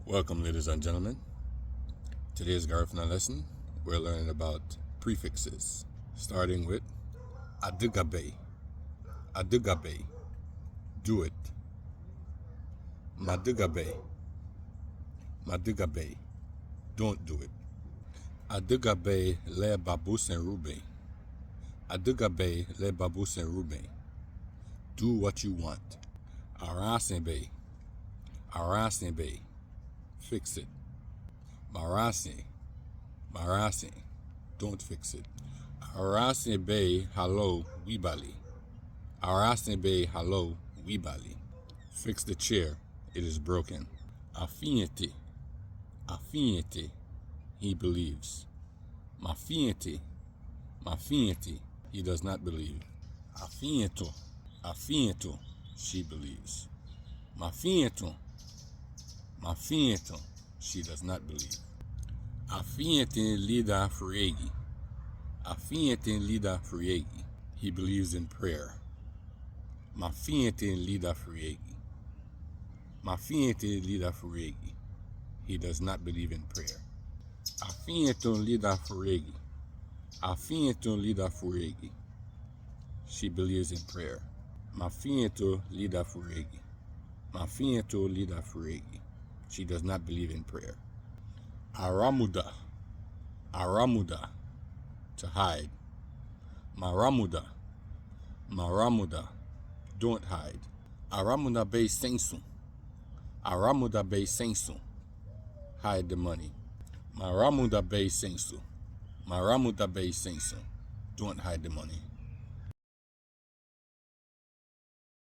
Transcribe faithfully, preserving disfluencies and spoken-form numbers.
Welcome, ladies and gentlemen. Today's Garifuna lesson, we're learning about prefixes, starting with adügabei. Adügabei, do it. Madügabei. Madügabei, don't do it. Adügabei le babusenrubei. Adügabei le babusenrubei. Do what you want. Aransenbei. Aransenbei. Fix it. Maransen. Maransen. Don't fix it. Aransenbei halou wibali. Aransenbei halou wibali. Fix the chair. It is broken. Afiñeti. Afiñeti. He believes. Mafiñeti. Mafiñeti. He does not believe. Afiñetu. Afiñetu. She believes. Mafiñetu. Mafiñetu. She does not believe. Afiñeti lidan furieigi. Afiñeti lidan furieigi. He believes in prayer. Mafiñeti lidan furieigi. Mafiñeti lidan furieigi. He does not believe in prayer. Afiñetu lidan furieigi. Afiñetu lidan furieigi. She believes in prayer. Mafiñetu lidan furieigi. Mafiñetu lidan furieigi. She does not believe in prayer. Aramuda. Aramuda. To hide. Maramuda. Maramuda. Don't hide. Aramudabei seinsun. Aramudabei seinsun. Hide the money. Maramudabei seinsun. Maramudabei seinsun. Don't hide the money.